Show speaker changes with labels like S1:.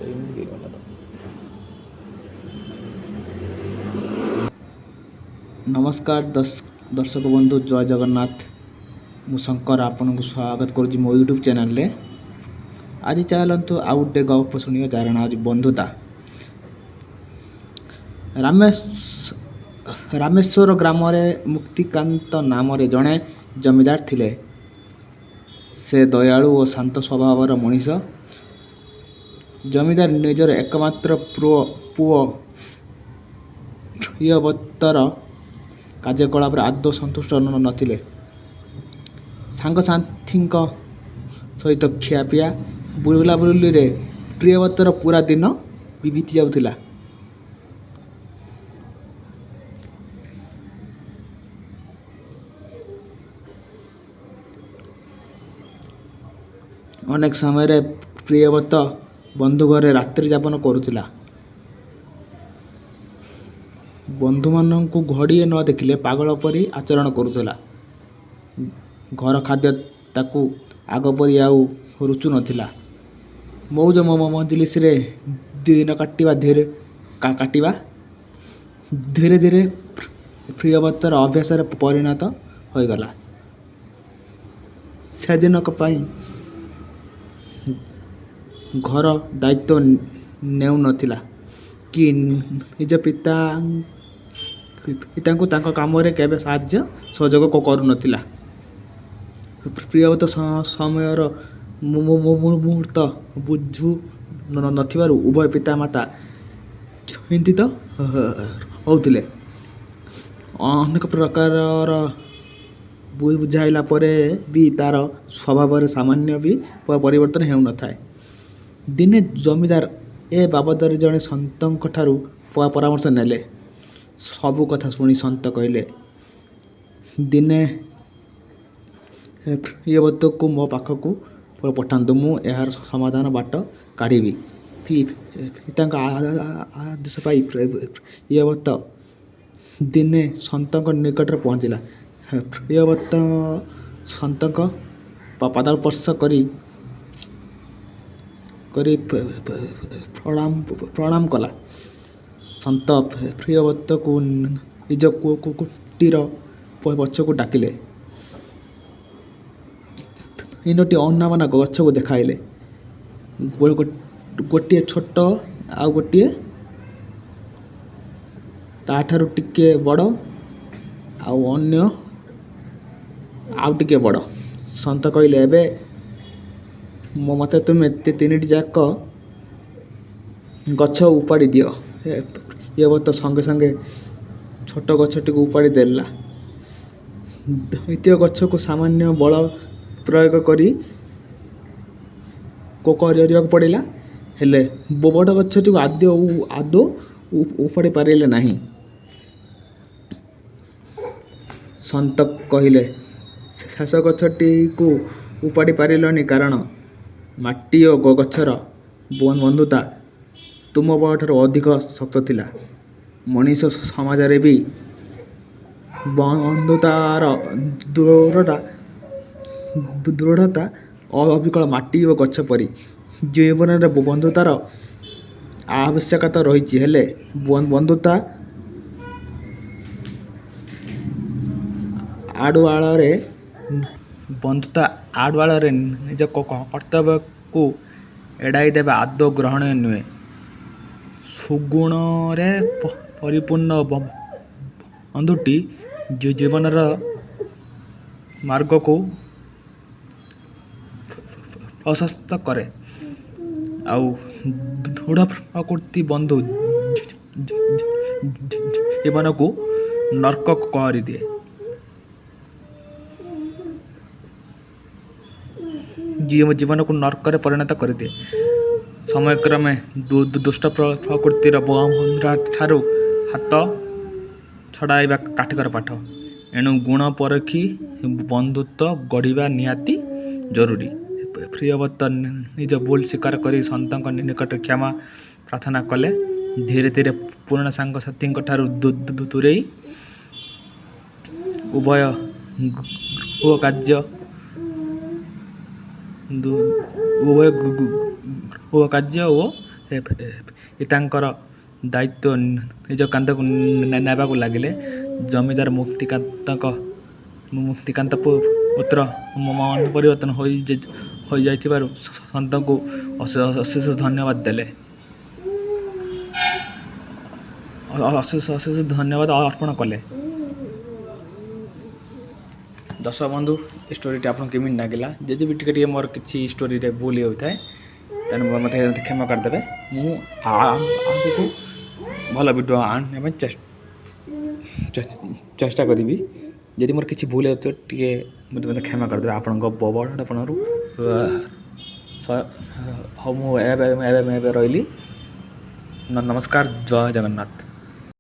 S1: ତ ଏମିତି କିଏ କଲା ତ? ନମସ୍କାର ଦର୍ଶକ ବନ୍ଧୁ, ଜୟ ଜଗନ୍ନାଥ। ମୁଁ ଶଙ୍କର ଆପଣଙ୍କୁ ସ୍ୱାଗତ କରୁଛି ମୋ ୟୁଟ୍ୟୁବ୍ ଚ୍ୟାନେଲରେ। ଆଜି ଚାଲନ୍ତୁ ଆଉ ଗୋଟେ ଗପ ଶୁଣିବା, ଯାହାର ନାଁ ହେଉଛି ବନ୍ଧୁତା। ରାମେଶ୍ୱର ଗ୍ରାମରେ ମୁକ୍ତିକାନ୍ତ ନାମରେ ଜଣେ ଜମିଦାର ଥିଲେ। ସେ ଦୟାଳୁ ଓ ଶାନ୍ତ ସ୍ୱଭାବର ମଣିଷ। ଜମିଦାର ନିଜର ଏକମାତ୍ର ପୁଅ ପ୍ରିୟବ୍ରତର କାର୍ଯ୍ୟକଳାପରେ ଆଦୌ ସନ୍ତୁଷ୍ଟ ନଥିଲେ। ସାଙ୍ଗସାଥୀଙ୍କ ସହିତ ଖିଆପିଆ, ବୁଲାବୁଲିରେ ପ୍ରିୟବ୍ରତର ପୂରା ଦିନ ବିତିଯାଉଥିଲା। ଅନେକ ସମୟରେ ପ୍ରିୟବ୍ରତ ବନ୍ଧୁ ଘରେ ରାତ୍ରି ଯାପନ କରୁଥିଲା। ବନ୍ଧୁମାନଙ୍କୁ ଘଡ଼ିଏ ନ ଦେଖିଲେ ପାଗଳ ପରି ଆଚରଣ କରୁଥିଲା। ଘର ଖାଦ୍ୟ ତାକୁ ଆଗପରି ଆଉ ରୁଚୁ ନଥିଲା। ମଉଜ ମଜଲିସରେ ଦିନ କାଟିବା ଧୀରେ ଧୀରେ ପ୍ରିୟବ୍ରତର ଅଭ୍ୟାସରେ ପରିଣତ ହୋଇଗଲା। ସେ ଦିନକ ପାଇଁ ଘର ଦାୟିତ୍ୱ ନେଉନଥିଲା କି ନିଜ ପିତାଙ୍କୁ ତାଙ୍କ କାମରେ କେବେ ସାହାଯ୍ୟ ସହଯୋଗ କରୁନଥିଲା। ପ୍ରିୟବ୍ରତ ସମୟର ମୁହୂର୍ତ୍ତ ବୁଝୁ ନଥିବାରୁ ଉଭୟ ପିତା ମାତା ଚିନ୍ତିତ ହେଉଥିଲେ। ଅନେକ ପ୍ରକାରର ବୁଝାଇଲା ପରେ ବି ତାର ସ୍ୱଭାବରେ ସାମାନ୍ୟ ବି ପରିବର୍ତ୍ତନ ହେଉନଥାଏ। ଦିନେ ଜମିଦାର ଏ ବାବଦରେ ଜଣେ ସନ୍ତଙ୍କଠାରୁ ପରାମର୍ଶ ନେଲେ। ସବୁ କଥା ଶୁଣି ସନ୍ତ କହିଲେ, ଦିନେ ପ୍ରିୟବ୍ରତକୁ ମୋ ପାଖକୁ ପଠାନ୍ତୁ, ମୁଁ ଏହାର ସମାଧାନ ବାଟ କାଢ଼ିବି। ପିତାଙ୍କ ଆଦେଶ ପାଇ ପ୍ରିୟବ୍ରତ ଦିନେ ସନ୍ତଙ୍କ ନିକଟରେ ପହଞ୍ଚିଲା। ପ୍ରିୟବ୍ରତ ସନ୍ତଙ୍କ ପାଦସ୍ପର୍ଶ କରି ପ୍ରଣାମ କଲା। ସନ୍ତ ପ୍ରିୟବ୍ରତକୁ ନିଜ କୁଟୀର ପଛକୁ ଡାକିଲେ। ତିନୋଟି ଅନାବନା ଗଛକୁ ଦେଖାଇଲେ। ଗୋଟିଏ ଛୋଟ, ଆଉ ଗୋଟିଏ ତାଠାରୁ ଟିକିଏ ବଡ଼, ଆଉ ଅନ୍ୟ ଆଉ ଟିକିଏ ବଡ଼। ସନ୍ତ କହିଲେ, ଏବେ ମୋତେ ତୁମେ ତିନିଟି ଯାକ ଗଛ ଉପାଡ଼ି ଦିଅ। ପ୍ରିୟବ୍ରତ ସଙ୍ଗେ ସଙ୍ଗେ ଛୋଟ ଗଛଟିକୁ ଉପାଡ଼ି ଦେଲା। ଦ୍ୱିତୀୟ ଗଛକୁ ସାମାନ୍ୟ ବଳ ପ୍ରୟୋଗ କରିବାକୁ ପଡ଼ିଲା। ହେଲେ ବଡ଼ ଗଛଟିକୁ ଆଦୌ ଉପାଡ଼ି ପାରିଲେ ନାହିଁ। ସନ୍ତ କହିଲେ, ଶେଷ ଗଛଟିକୁ ଉପାଡ଼ି ପାରିଲନି, କାରଣ ମାଟି ଓ ଗଛର ବନ୍ଧୁତା ତୁମ ବଳଠାରୁ ଅଧିକ ଶକ୍ତ ଥିଲା। ମଣିଷ ସମାଜରେ ବି ବନ୍ଧୁତାର ଦୃଢ଼ତା ଅବିକଳ ମାଟି ଓ ଗଛ ପରି। ଜୀବନରେ ବନ୍ଧୁତାର ଆବଶ୍ୟକତା ରହିଛି, ହେଲେ ବନ୍ଧୁତା ଆଢୁଆଳରେ ନିଜ କର୍ତ୍ତବ୍ୟକୁ ଏଡ଼ାଇଦେବା ଆଦୌ ଗ୍ରହଣୀୟ ନୁହେଁ। ସୁଗୁଣରେ ପରିପୂର୍ଣ୍ଣ ବନ୍ଧୁଟି ଜୀବନର ମାର୍ଗକୁ ପ୍ରଶସ୍ତ କରେ, ଆଉ ଦୃଢ଼ ପ୍ରକୃତି ବନ୍ଧୁ ଜୀବନକୁ ନର୍କ କରିଦିଏ। ଜୀବନକୁ ନର୍କରେ ପରିଣତ କରିଦିଏ। ସମୟକ୍ରମେ ଦୁଷ୍ଟ ପ୍ରକୃତିର ବନ୍ଧୁଠାରୁ ହାତ ଛଡ଼ାଇବା କାଠିକର ପାଠ। ଏଣୁ ଗୁଣ ପରଖି ବନ୍ଧୁତ୍ୱ ଗଢ଼ିବା ନିହାତି ଜରୁରୀ। ପ୍ରିୟବ୍ରତ ନିଜ ଭୁଲ ସ୍ୱୀକାର କରି ସନ୍ତଙ୍କ ନିକଟରେ କ୍ଷମା ପ୍ରାର୍ଥନା କଲେ। ଧୀରେ ଧୀରେ ପୁରୁଣା ସାଙ୍ଗସାଥୀଙ୍କଠାରୁ ଦୂରେଇ ଉଭୟ ଗୃହକାର୍ଯ୍ୟ ଓ ପିତାଙ୍କର ଦାୟିତ୍ୱ ନିଜ କାନ୍ଧକୁ ନେବାକୁ ଲାଗିଲେ। ଜମିଦାର ମୁକ୍ତିକାନ୍ତ ପୁତ୍ର ମନ ପରିବର୍ତ୍ତନ ହୋଇଯାଇଥିବାରୁ ସନ୍ତଙ୍କୁ ଅଶେଷ ଧନ୍ୟବାଦ ଦେଲେ, ଅଶେଷ ଅଶେଷ ଧନ୍ୟବାଦ ଅର୍ପଣ କଲେ। ଦର୍ଶକ ବନ୍ଧୁ, ଏ ଷ୍ଟୋରିଟି ଆପଣଙ୍କୁ କେମିତି ଲାଗିଲା? ଯଦି ବି ଟିକେ ଟିକେ ମୋର କିଛି ଷ୍ଟୋରିରେ ଭୁଲ ହେଉଥାଏ, ତାହେଲେ ମୋତେ କ୍ଷମା କରିଦେବେ। ମୁଁ ଆଗକୁ ଭଲ ଭିଡ଼ିଓ ଆଣିବା ପାଇଁ ଚେଷ୍ଟା କରିବି। ଯଦି ମୋର କିଛି ଭୁଲ ହେଉଥିବ, ଟିକେ ମୋତେ କ୍ଷମା କରିଦେବେ ଆପଣଙ୍କ ବଡ଼ପଣରୁ। ହଉ, ମୁଁ ଏବେ ଏବେ ରହିଲି। ନମସ୍କାର, ଜୟ ଜଗନ୍ନାଥ।